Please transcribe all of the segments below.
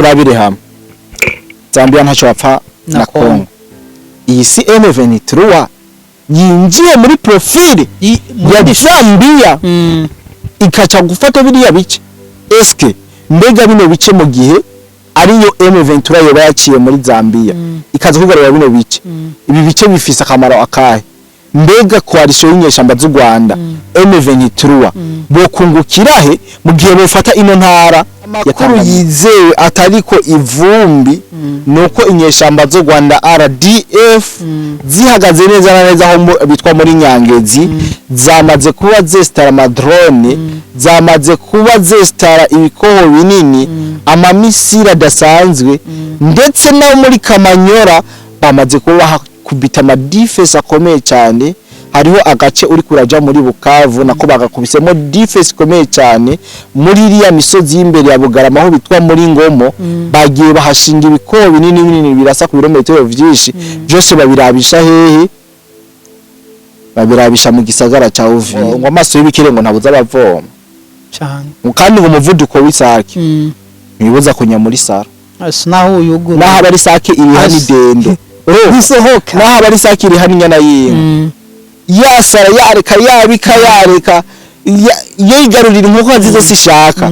Turabire hamwe, Zambia ntacyo bapfa na na Congo. Congo. Iyi si M23 yinjiye muri profil ya Zambia, ikaca gufata biriya bice. Eske mbega bino bice, mu gihe ariyo M23 yoba yaciye muri Zambia ikaza kugarura bino bice, ibi bice bifise akamaro akahe? Mbega coalition y'inyeshamba z'u Rwanda, M23, bokungukira he mu gihe bofata ino ntara? Amakuru yizewe atariko ivumbi nuko inyeshamba z'u Rwanda RDF zihagaze neza na neza aho bitwa muri Nyangezi, zamaze kuba zesitara ama drone, zamaze kuba zesitara ibikoho binini, ama missile adasanzwe, ndetse no muri Kamanyora bamaze kuba bahakubita ama défense akomeye cyane. Hariho agace uri kuraja muri Bukavu nako bagakubisemo défense ikomeye cyane. Muri iriya misozi y'imbere ya Bugarama aho bitwa muri Ngomo, bagiye bahashinga ibikoho binini binini birasa ku birometero vyinshi. Byose babirabisha hehe? Babirabisha mu gisagara ca Uvira. Ngo amaso y'ibikire ngo ntabuza abavoma. Cyane. Ngo kandi ngo umuvuduko w'isake ntibuza kunya muri saro. Asa naho uyuguru. Naho aba ari sake iri hano idendo. Urumva? Bisohoka. Naho aba ari sake iri hano inyana y'inka, yasara yareka yabika yareka yigarurira inkoko nziza sishaka,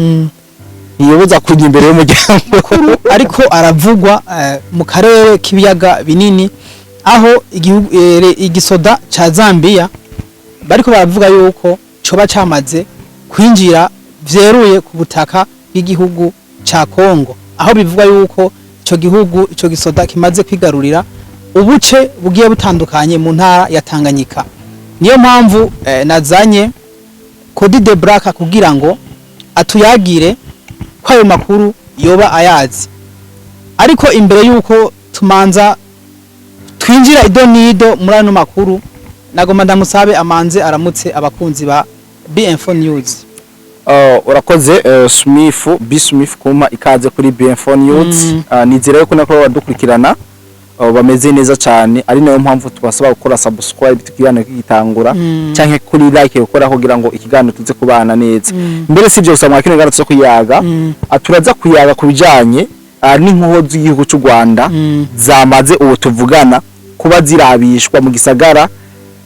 ntiyoboza kujya imbere y'umuryango. Ariko aravugwa mu karere k'ibiyaga binini, aho igihugu igisoda ca Zambia bariko baravuga yuko coba camaze kwinjira vyeruye ku butaka bw'igihugu ca Kongo, aho bivugwa yuko ico gihugu, ico gisoda kimaze kwigarurira ubuce bugiye butandukanye mu ntara ya Tanganyika. Niyo mpamvu nazanye Cody de Black kugira ngo atuyagire ko ayo makuru yoba ayazi. Ariko imbere yuko tumanza twinjira ido nido muri ano makuru, nagomba ndamusabe amanze aramutse abakunzi ba BM4 News. Urakoze Smith B Smith kumpa ikaze kuri BM4 News. Nizera yuko nako badukurikirana bameze neza cyane, ari nayo mpamvu tubasaba gukora subscribe tukiganiro kigitangura, canke kuri like gukora kugira ngo ikiganiro tuze kubana neza. Mbere si ibyo gusa, mwa kino kiganiro tuza kuyaga, turaza kuyaga ku bijanye n'inkoho z'igihugu cy'u Rwanda zamaze ubu tuvugana kuba zirabishwa mu gisagara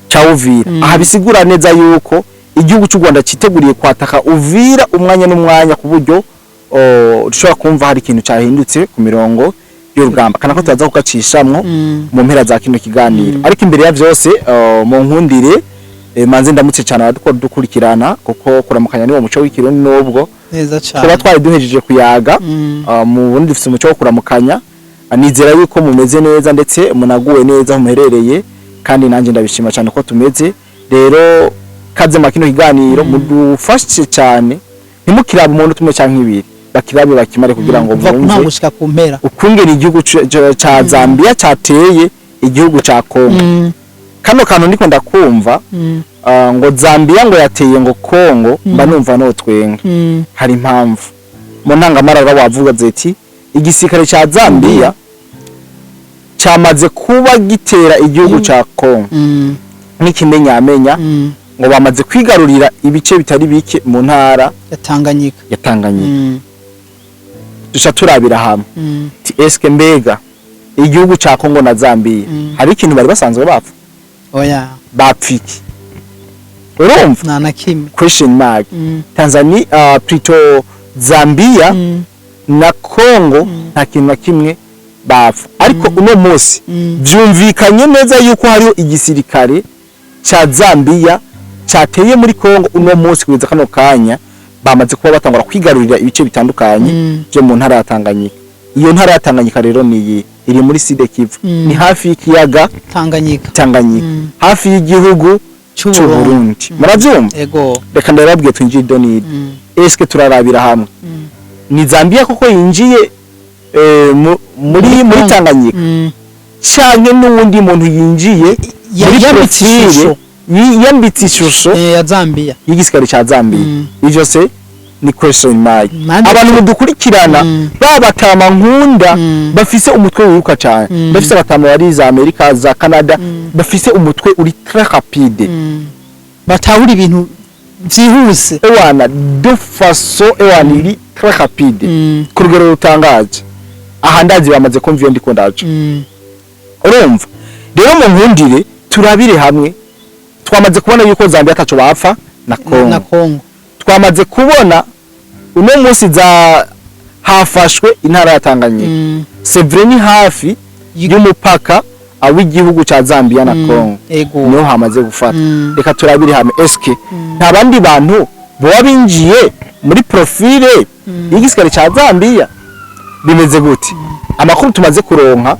ca Uvira. Aha bisigura neza yuko igihugu cy'u Rwanda citeguriye kwataka Uvira umwanya n'umwanya, ku buryo dushobora kumva hari ikintu cyahindutse ku mirongo y'urugamba, kana ko turaza kugacishamwo mu mpera za kino kiganiro. Ariko imbere ya vyose, mu nkundire manze ndamutse cyane abadukora dukurikirana, kuko kuramukanya niwo muco w'ikirundi, nubwo neza kuba cyane twari duhejeje kuyaga. Mu bundi dufite umuco wo kuramukanya. Nizera yuko mumeze neza ndetse munaguwe neza aho muherereye, kandi nanjye ndabishima cyane ko tumeze. Rero kaze mu kino kiganiro, mudufashe cyane, ntimukirabe umuntu tumwe canke ibiri, bakirabe bakimare kugira ngo kuva ku ntango bumve gushika ku mpera ukungene igihugu ca Zambia cateye igihugu ca Congo. Kano kantu ndiko ndakumva, ngo Zambia ngo yateye ngo Congo, mba numva no twenga. Hari impamvu mu ntangamarara wavuga zeti igisirikare ca Zambia cyamaze kuba gitera igihugu ca Congo n'ikimenyamenya, ngo bamaze kwigarurira ibice bitari bike mu ntara ya Tanganyika. Ya Tanganyika. Duca turabira hamwe ti eske mbega igihugu ca Congo na Zambia hari ikintu bari basanzwe bapfa? Oya. Bapfa iki? Urumva? Nta na kimwe. Question mark. Tanzania, plutôt Zambia na Congo nta kintu na kimwe bapfa, ariko uno munsi vyumvikanye neza yuko hariho igisirikare ca Zambia cateye muri Congo. Uno munsi kugeza kano kanya bamaze kuba batangura kwigarurira ibice bitandukanye byo mu ntara ya Tanganyika. Iyo ntara ya Tanganyika rero ni iyi iri muri Sud Kivu, ni hafi y'ikiyaga Tanganyika. Tanganyika, hafi y'igihugu c'u c'u Burundi. Burundi. Muravyumva? Ego. Reka ndababwiye twinjire idonide. Eske turarabira hamwe, ni Zambia koko yinjiye muri Congo. Tanganyika, canke n'uwundi muntu yinjiye muri yambitse profile ishusho. Yambitse ishusho ya Zambia y'igisirikare ca Zambia? Ivyo se ni question mark. Abantu mudukurikirana, babatama nkunda, bafise umutwe wiruka cane, bafise abatama bari za Amerika, za Canada, bafise umutwe uri très rapide, batahura ibintu vyihuse. Ewana, de façon ewana iri très rapide, ku rugero rutangaje. Aha ndazi bamaze kumva iyo ndiko ndaca. Urumva rero, mu nkundire turabire hamwe, twamaze kubona yuko Zambia ataco bapfa na Kongo. Na Kongo. Twamaze kubona uno munsi za hafashwe intara ya Tanganyika. C'est vrai, ni hafi y'umupaka w'igihugu ca Zambia na Kongo. Niho hamaze gufata. Reka turabire hamwe, eske nta bandi bantu boba binjiye muri profile y'igisirikare ca Zambia? Bimeze gute? Amakuru tumaze kuronka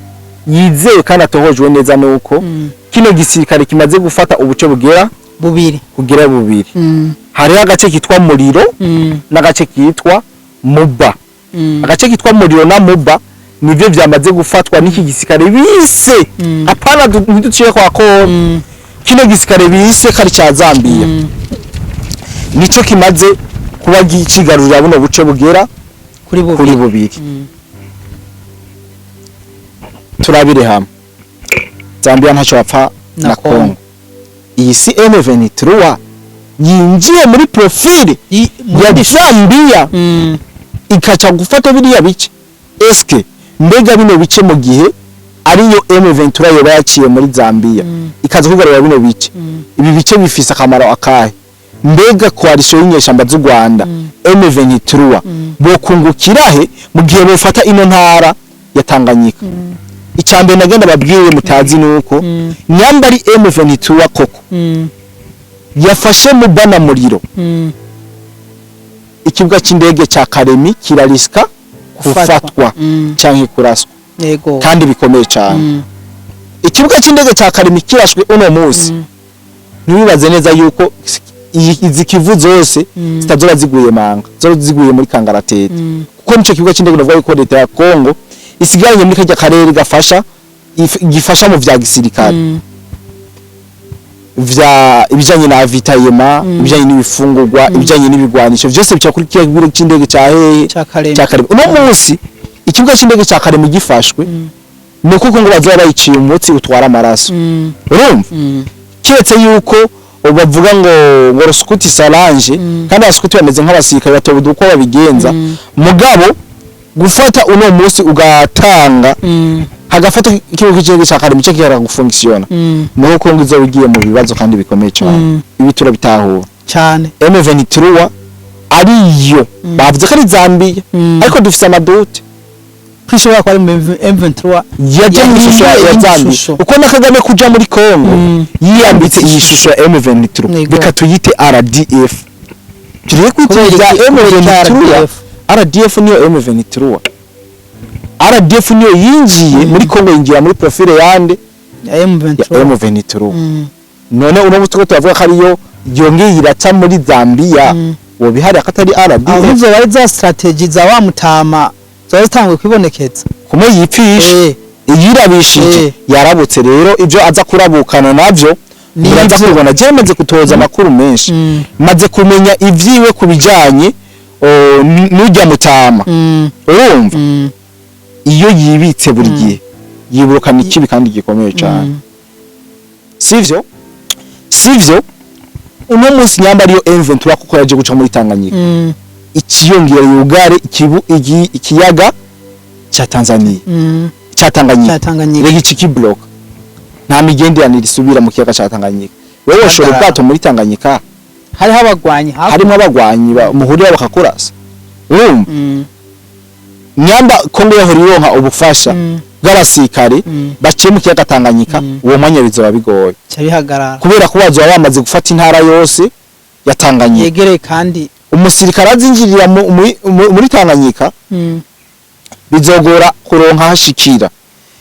yizewe kandi atohojwe neza nuko kino gisirikare kimaze gufata ubuce bugera bubiri. Kugera bubiri. Hariho agace kitwa Muriro n'agace kitwa Muba. Agace kitwa Muriro na Muba nivyo vyamaze gufatwa n'iki gisirikare bise apana ntiduciye kwa ko kino gisirikare bise kari ca Zambia. Nico kimaze kuba cigarurira buno buce bugera kuri bubiri. Kuri bubiri. Turabire hamwe, Zambia ntacyo bapfa na na Congo. Congo. Iyi si M23 yinjiye muri profile ya Zambia ikaca gufata biriya bice? Eske mbega bino bice, mu gihe ariyo M23 yoba yaciye muri Zambia ikaza kugarura bino bice, ibi bice bifise akamaro akahe? Mbega coalition y'inyeshamba z'u Rwanda, M23, bokungukira he mu gihe bofata ino ntara ya Tanganyika? Icambere nagenda babwiye mutazi nuko nyambari M23 koko yafashe mu bana muriro, ikibuga c'indege ca Karemi kirarisika gufatwa canke kuraswa kandi bikomeye cyane. Ikibuga c'indege ca Karemi kirashwe uno munsi, ntiwibaze neza yuko izi Kivu zose zitazoba ziguye manga, zoba ziguye muri kangaratete, kuko nico kibuga c'indege navuga yuko leta ya Kongo isigaranye muri kajya karere gafasha gifasha mu vya gisirikare, vya ibijanye na ravitaillement, ibijanye n'ibifungurwa, ibijanye n'ibigwanisho, vyose bica kuri kiya kibuga c'indege ca hehe? Ca Karemi. Ca Karemi. Uno munsi ikibuga c'indege ca Karemi gifashwe, ni uko ngo bazoba bayiciye umutsi utwara amaraso. Urumva, kiretse yuko bavuga ngo Rusukuti Sarange, kandi abasukuti bameze nk'abasirikare batobuda uko babigenza. Mugabo gufata uno munsi ugatanga hagafata ikibuga c'indege ca Karemi cyo kihara gufunctiona, nuko Kongo izoba igiye mu bibazo kandi bikomeye cyane. Ibi turabitahura cyane. M23 ariyo bavuze ko ari Zambia, ariko dufise ama doutes kwishobora kuba ari mu M23 yaje mu ishusho ya iyindi Zambia, shusho. uko na Kagame kuja muri Kongo yiyambitse iyi shusho ya M23. Yego. Reka tuyite RDF, turiye kwita Kubera ibya iki? Kubera iki M23? RDF? RDF niyo M23. RDF niyo yinjiye muri Kongo, yinjira muri profile yande? Ya Ya M23. M23. None uno musi ko turavuga ko ariyo yongeye iraca muri Zambia, wobihari akatari Aho RDF? nizo bari za strategy za wa mutama zoba zitanguye kwibonekeza. Kumwe yipfisha iyirabishije. Yarabutse rero, ibyo aza kurabukana navyo Ni muraza ivyo. kubibona. Je maze kutoza amakuru menshi, maze kumenya ivyiwe ku bijanye n'urya mutama. Urumva, iyo yibitse buri gihe yiburukana ikibi kandi gikomeye cyane. Sivyo, sivyo? Uno munsi nyamba ariyo M23 kuko yaje guca muri Tanganyika, ikiyongera yugare ikiyaga cya Tanzania, cya Tanganyika. Cya Tanganyika. Rega iki kiblock, nta migenderanire isubira mu kiyaga cya Tanganyika. Wewe woshora Hagarara. ubwato muri Tanganyika Hariho abagwanyi hakurya. Harimo abagwanyi muhurira bakakurasa. Urumva, nyamba Kongo yahora ironka ubufasha bw'abasirikare baciye mu kiyaga Tanganyika, uwo mwanya bizoba bigoye Ca bihagarara. kubera ko bazoba bamaze gufata intara yose ya Tanganyika. Yegereye kandi. Umusirikare azinjirira muri Tanganyika, bizogora kuronka hashikira.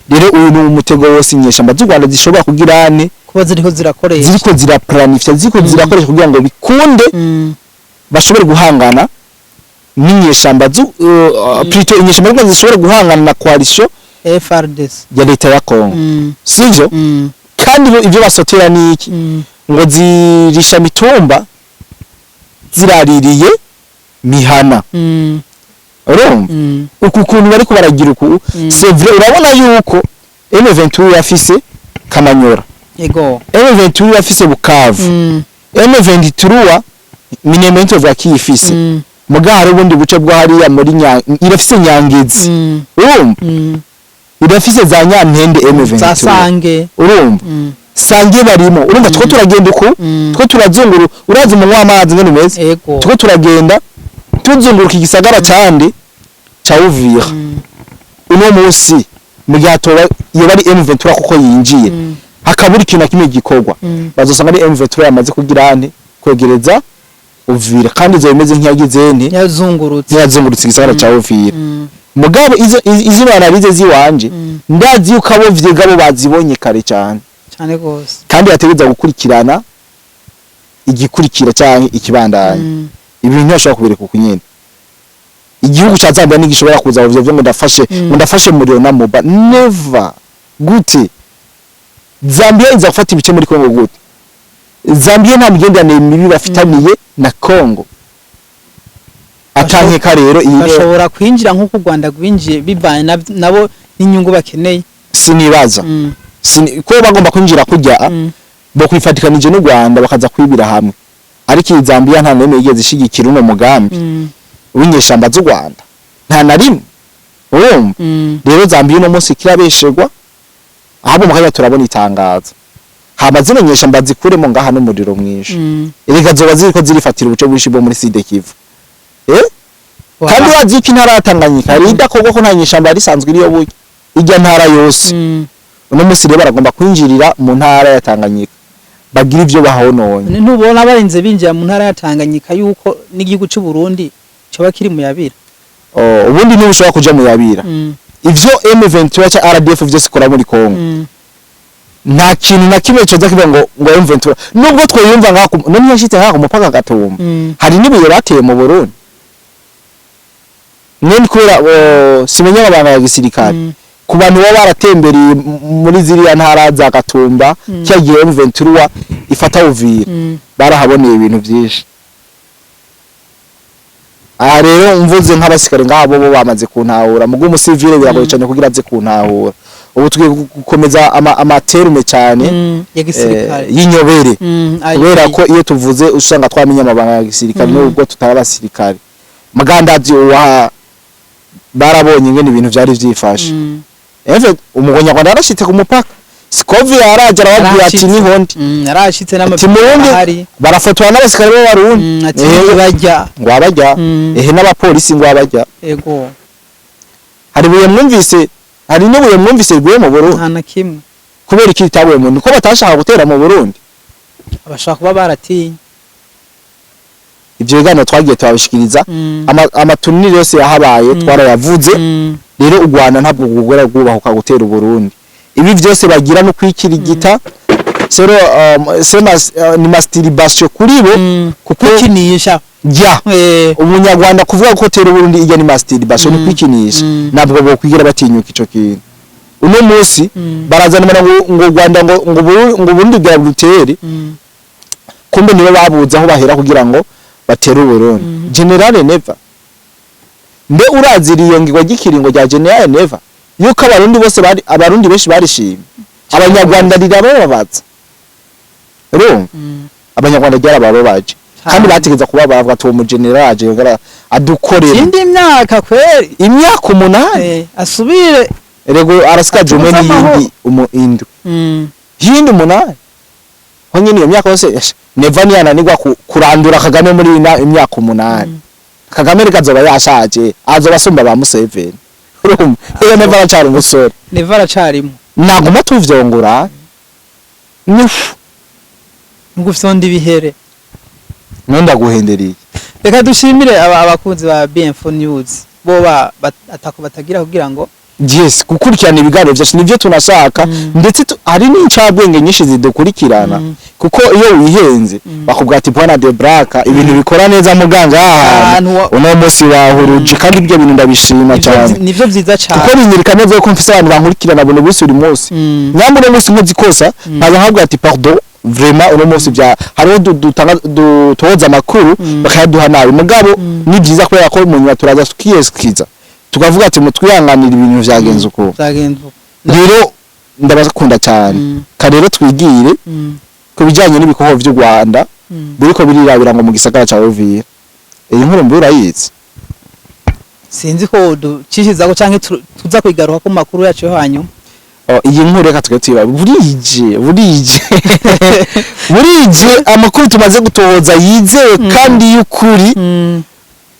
Rero uyu ni umutego wose inyeshamba z'u Rwanda zishobora kugira ane Kuba ziriko zirakoresha. Ziriko ziraplanifya, ziriko zirakoresha kugira ngo bikunde bashobore guhangana n'inyeshamba zu plutôt inyeshamba z'u Rwanda zishobore guhangana na coalition FARDC ya leta ya Congo. Sivyo? Kandi ivyo basotera ni iki? Ngo zirisha mitumba ziraririye mihana. Urumva, uku kuntu bariko baragira uku, c'est vrai, urabona yuko M23 yafise Kamanyora, M23 yafise Bukavu, M23 Minembwe vya kiyifise. Muga hari ubundi buce bwo hariya muri irafise Nyangezi, urumva, irafise za Nyantende M23, za Sange. Urumva, Sange barimo. Urumva, two turagenda uku, two turazunguru, urazi umunwa w'amazi ngene umeze. Two turagenda tuzunguruka igisagara candi ca Uvira. Uno munsi mu gihe hatoba iyo bari M23 kuko yinjiye, hakabura ikintu na kimwe gikorwa, bazosanga ari M23 yamaze kugira ante kwegereza Uvira, kandi izo bimeze nk'iyagize nte? Yazungurutse. Nk'iyazungurutse igisagara ca Uvira. Mugabo izo banarize ziwanje, ndazi yuko abo vyega bo bazibonye kare cyane. Cyane gose. Kandi bategereza gukurikirana igikurikira canke ikibandanya. Ibintu ntibashobora kubireka uku nyene. Igihugu ca Zambia ntigishobora kuza ngo vyo ngo ndafashe, ngo ndafashe muriro na moba, never. Gute Zambia iza gufata ibice muri Kongo? Gute? Zambia nta migenderanire mibi bafitaniye na Kongo, atankeka rero iyi Bashobora kwinjira nk'uko u Rwanda rwinjiye, bivanye nabo n'inyungu bakeneye. Sinibaza. Ko bagomba kwinjira kujya bo kwifatikanije n'u Rwanda, bakaza kwibira hamwe, ariko iyi Zambia nta n'imwe yigeze ishigikira uno mugambi w'inyeshamba z'u Rwanda, nta na rimwe, urumva. Rero Zambia uno munsi kirabeshegwa, ahubwo mu kanya turabona itangazo, hama zino nyeshamba zikuremo ngaha n'umuriro mwinshi. Erega zoba ziriko zirifatira ubuce bwinshi bwo muri Sud Kivu, eh, kandi urazi yuko intara ya Tanganyika hari idakorwa ko nta nyeshamba yari isanzwe iriyo burya ijya ntara yose. Uno munsi rero baragomba kwinjirira mu ntara ya Tanganyika, bagira ivyo bahononye. Ntubona barinze binjira mu ntara ya Tanganyika yuko n'igihugu c'u Burundi coba kiri mu yabira? Oh, ubundi ntibushobora kuja mu yabira. Ivyo M23 ca RDF vyose ikora muri Kongo, nta kintu na kimwe coza kivuga ngo M23, nubwo twiyumva ngaha none yashitse ngaha ku mupaka Gatumba, hari n'ibuye bateye mu Burundi mwene kubera, oh, simenya amabanga ya gisirikare. Ku bantu baba baratembereye muri ziriya ntara za Gatumba, cya gihe M23 ifata Uvira, barahaboneye ibintu byinshi. Aha rero mvuze nk'abasikare ngabo bo bamaze kuntahura, mugo umusivile biragoye cyane kugira aze kuntahura. Ubu tugiye gukomeza amaterme cyane ya gisirikare, y'inyobere, kubera ko iyo tuvuze usanga twamenye amabanga ya gisirikare, nubwo tutari abasirikare. Mugandazi uwa barabonye ingene ibintu vyari vyifashe. Efe umunyarwanda yarashitse ku mupaka, Sikovi yaraje arababwira ati niho ndi. Yarashitse. Ati murundi n'amahari barafotora n'abasikare b'abarundi. Ati bajya ngo abajya ehe n'abapolisi ngo abajya. Hari ibuye mwumvise, hari n'ibuye mwumvise riguye mu Burundi? Nta na kimwe. Kubera iki ritabuye mu niko batashaka gutera mu Burundi? Abashaka kuba baratinye. Ivyo biganiro twagiye turabishikiriza, amatunire yose yahabaye twarayavuze. Rero u Rwanda ntabwo rwugora rwubahuka gutera Uburundi. Ibi byose bagira no kwikirigita sero, sema ni masturbation kuri bo, kuko kwikinisha. Jya umunyarwanda kuvuga ko tera Uburundi, ijya ni masturbation, ni kwikinisha. Ntabwo bokwigira batinyuka ico kintu. Uno munsi barazana ngo Rwanda ngo Burundi bwa butere, kumbe nibo babuze aho bahera kugira ngo batere Uburundi. General Neva, mbe urazira iyo ngirwa gikiringo rya General Neva, yuko abarundi bose bari, abarundi benshi barishimye, abanyarwanda rirabababaza? Urumva, abanyarwanda ryarabababaje kandi bategeza kuba baravuga ati uwo mu general aje yongera adukorera indi myaka kweri. Imyaka 8. Asubire. Erego arasikaje umwe Atubuze amahoro. n'iyindi umu indwi, yindi 8 ho nyine. Iyo myaka yose Neva niyananirwa kurandura Kagame muri imyaka 8, Kagame reka azoba yashaje, azoba asumba ba Museveni. Urumva, iyo Neva aracari umusore. Neva aracarimo. Naguma tuvyongura nyufu. Ngufyonda ibihere. Nenda guhendereye. Reka dushimire abakunzi ba BM4 News bo atako batagira kugira ngo Yes, gukurikirana ibiganiro byacu nivyo tunashaka, ndetse hari n'incabwenge nyinshi zidukurikirana, kuko iyo wihenze bakubwira ati bwana de Braka ibintu bikora neza muganga ahantu ahantu uno munsi wahuruje, kandi ibyo bintu ndabishima cyane. Nivyo vyiza Kuko cyane. binyereka neza ko mfise abantu bankurikirana buri munsi, buri munsi. Nyamara uno munsi nkoze ikosa, nkaza nkabwira ati pardon, vraiment uno munsi bya hariho dutanga dutoza amakuru bakayaduha nabi, mugabo ni byiza kubera ko mu nyuma turaza tukiyesikiza, tukavuga ati mutwihanganira ibintu vyagenze uko. Vyagenze uko. Rero ndabakunda cyane. Ka rero twigire ku bijyanye n'ibikorwa vy'u Rwanda biriko birirabira ngo mu gisagara ca Uvira. Iyi nkuru mbi urayizi? Sinzi ko ducishizaho canke tuza kwigaruka ku makuru yacu yo hanyuma. Oh, iyi nkuru reka twe tuyiba burije burije burije. Amakuru tumaze gutohoza yizewe kandi y'ukuri,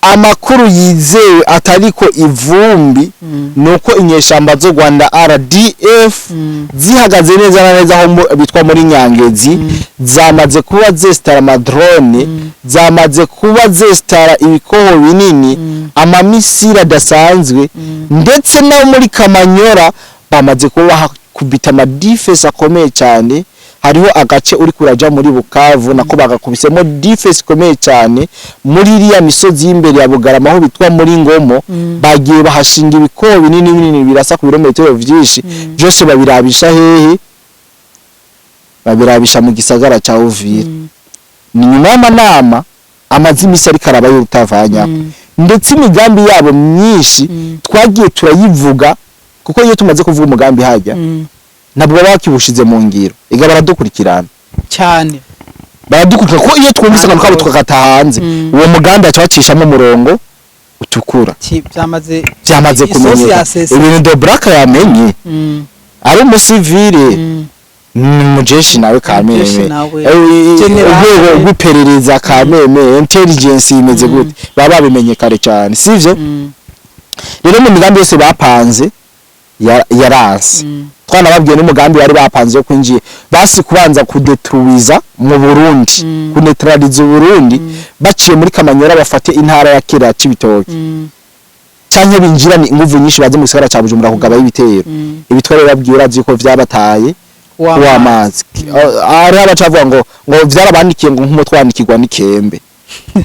amakuru yizewe atariko ivumbi, nuko inyeshamba zo Rwanda RDF zihagaze neza na neza aho bitwa muri Nyangezi, zamaze kuba zesitara ama drone, zamaze kuba zesitara ibikoho binini, ama missile adasanzwe, ndetse no muri Kamanyora bamaze kuba bahakubita ama défense akomeye cyane. Hariho agace uri kuraja muri Bukavu nako bagakubisemo défense ikomeye cyane. Muri iriya misozi y'imbere ya Bugarama aho bitwa muri Ngomo, bagiye bahashinga ibikoho binini binini birasa ku birometero vyinshi. Byose babirabisha hehe? Babirabisha mu gisagara ca Uvira. Ni nyuma y'amanama amaze imisi ariko araba y'urutavanyako, ndetse imigambi yabo myinshi twagiye turayivuga, kuko iyo tumaze kuvuga umugambi hajya ntabwo baba bakibushize mu ngiro. Ega baradukurikirana. Cyane. Baradukurikira, kuko iyo twumvise akantu kabo tukagata hanze, uwo mugambi baca bacishamo umurongo utukura. Byamaze Byamaze isosi kumenyeka. yasese. Ibintu Dobraka yamenye ari umusivile, ni umujeshi nawe kameme. Umujeshi nawe. General. Urwego rw'iperereza kameme, intelligence imeze gute, baba babimenye kare cyane, sivyo? Rero mu migambi yose bapanze yaranse. Twanababwiye n'umugambi bari bapanze wo kwinjiye basi kubanza kudetruiza mu Burundi, kunetraliza Uburundi baciye muri Kamanyora, bafate intara ya kera ya Cibitoke, canke binjirane inguvu nyinshi baze mu gisagara ca Bujumbura kugaba ibitero. Ibitware babwiye, urazi ko vyabataye w'amazi. Hariho abacavuga ngo vyarabandikiye ngo nk'umutwe wandikirwa n'ikembe.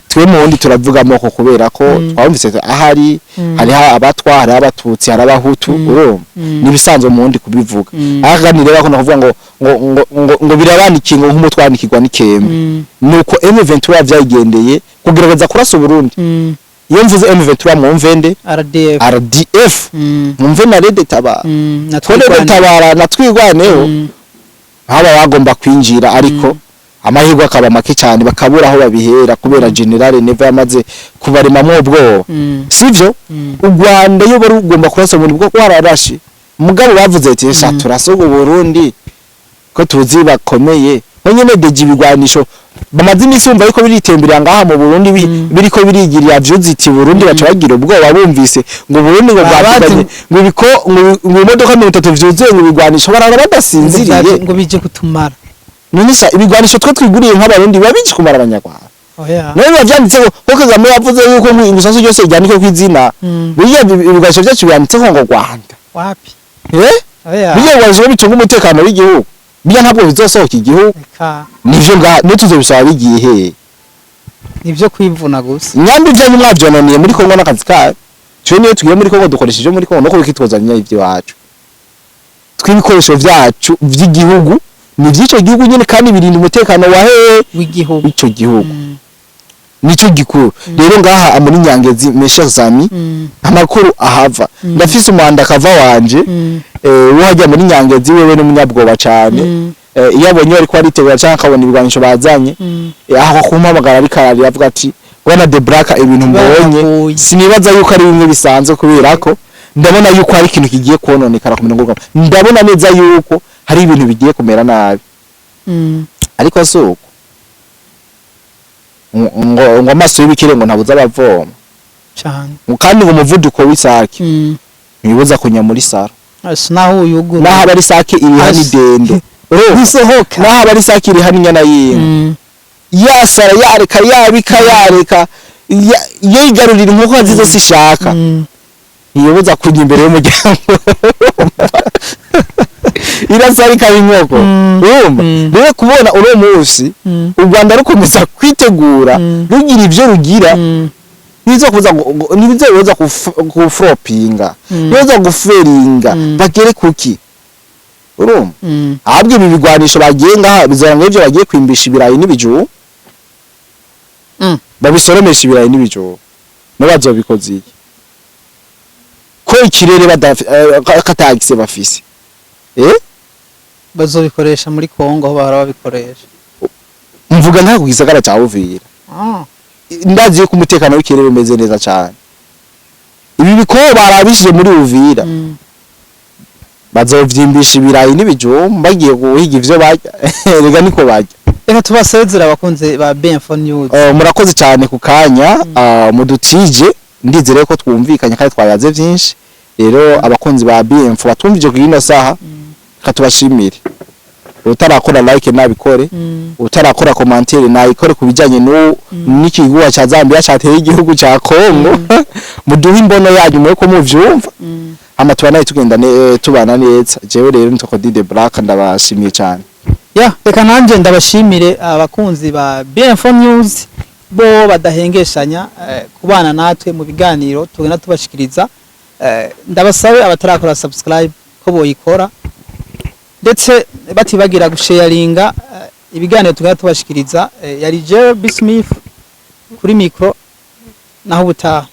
Twe mu wundi turavuga amoko kubera ko twumvise ahari hariho abatwa, hariho abatutsi, hari abahutu, urumva nibisanzwe mu wundi kubivuga. Ariko kandi rero bakunda kuvuga ngo birabandikiye ngo nk'umutwe wandikirwa n'ikembe. Nuko M23 vyayigendeye kugerageza kurasa Uburundi. Iyo mvuze M23 mwumve nde? RDF. RDF. Mwumve na Red Tabara. Na Ko Red Twirwaneho. Tabara na Twirwaneho haba bagomba kwinjira, ariko amahirwe akaba make cyane, bakabura aho babihera kubera General Neva yamaze kubaremamwo ubwoba. Sivyo? U Rwanda iyo bari ugomba kurasa mu bwo wararashe, mugabo bavuze ati: "Sha, turasoga Burundi ko tuzi bakomeye." Nyene deje ibigwanisho bamaze iminsi bumva ariko biritemberera ngaha mu Burundi, biriko birigirira vyuziti Burundi, baca bagira ubwoba bumvise ngo Burundi ngo Baba bwatuganye ngo ibiko ngo imodoka 30 vyuzuye ngo ibigwanisho, barara badasinziriye. Ngo bije kutumara. None sa ibigwanisho twe twiguriye nk'abarundi biba bije kumara abanyarwanda? Oya. Nawe biba vyanditseho ko Kagame yavuze yuko ngo ibisasu byose byandikwe kw'izina. Buriya ibigwanisho byacu byanditseho ngo Rwanda? Wapi. Eh? Oya. Buriya ibigwanisho bicunga umutekano w'igihugu, buriya ntabwo bizosohoka igihugu. Eka. Nivyo nga nituzobisaba bigiye hehe? Nivyo kwivuna gusa. Nyambi ivyanyu mwavyononiye muri Kongo n'akazi kayo. Twe niyo tugiye muri Kongo dukoresha ivyo muri Kongo no kubikitwazanya ivy'iwacu. Tw'ibikoresho vyacu vy'igihugu ni vy'ico gihugu nyene, kandi birinda umutekano wa hehe? W'igihugu. W'ico gihugu. Nico gikuru. Rero ngaha muri Nyangezi, mes chers amis, amakuru ahava, ndafise umwanda kava wanje, wajya muri Nyangezi wewe n'umunyabwoba cane. Iyo abonye bariko baritegura canke akabona ibigwanisho bazanye, aho kumpamagara ariko ararira avuga ati: "Bwana De Black, ibintu mbonye Baragoye. sinibaza yuko ari bimwe bisanzwe, kubera ko ndabona yuko hari ikintu kigiye kononekara ku mirongo y'urugamba. Ndabona neza yuko hari ibintu bigiye kumera nabi." Ariko si uko ngo amaso y'ibikire ngo ntabuze abavoma. Cyane. Ngo kandi ngo umuvuduko w'isake ntibibuza kunya muri saro. Asa naho uyuguru. Naho aba ari isake iriha n'idendo. Urumva? Ntisohoka. Naho aba ari isake iriha n'inyana y'inka, yasara yareka yabika yareka iyo yigarurira inkoko nziza zishaka, ntiyoboza kujya imbere y'umuryango, irasara ikaba inkoko. Urumva? Rero kubona uno munsi u Rwanda rukomeza kwitegura, rugira ibyo rugira, ntibizokuza ntibizobuza gufropinga, ntibizoza guferinga bagere kuki? Urumva? Ahubwo ibi bigwanisho bagiye ngaha bizora ngo ivyo bagiye kwimbisha ibirayi n'ibijumbu, babisoromesha ibirayi n'ibijumbu, no bazobikoze iki ko ikirere katagise bafise, eh? Bazobikoresha muri Kongo aho bahora babikoresha. Mvuga nta ku gisagara ca Uvira. Ah. Ndazi yuko umutekano w'ikirere umeze neza cyane. Ibi bikobo barabishije muri Uvira, bazovyimbisha ibirayi n'ibijumba, bagiye guhiga ivyo barya. Rega niko barya. Reka tubasezera, abakunzi ba BM4 News. Murakoze cyane ku kanya mudutije. Ndizere ko twumvikanye kandi twayaze vyinshi. Rero abakunzi ba BM4 batumvije ku ino saha, reka tubashimire. Utarakora like nabikore, utarakora commentaire nayikore ku bijanye n'ikiguwa ca Zambia cateye igihugu ca Congo. Muduhe imbono yanyu mwe ko muvyumva, hama tubanaye tugenda tubana neza. Jewe rero nitwa Dide Black, ndabashimiye cyane. Ya, reka nanjye ndabashimire abakunzi ba BM4 News bo badahengeshanya kubana natwe mu biganiro tugenda tubashikiriza. Ndabasabe abatarakora subscribe ko boyikora, ndetse batibagira gusharinga ibiganiro tugenda tubashikiriza. Yari Jerry B Smith kuri micro, naho ubutaha.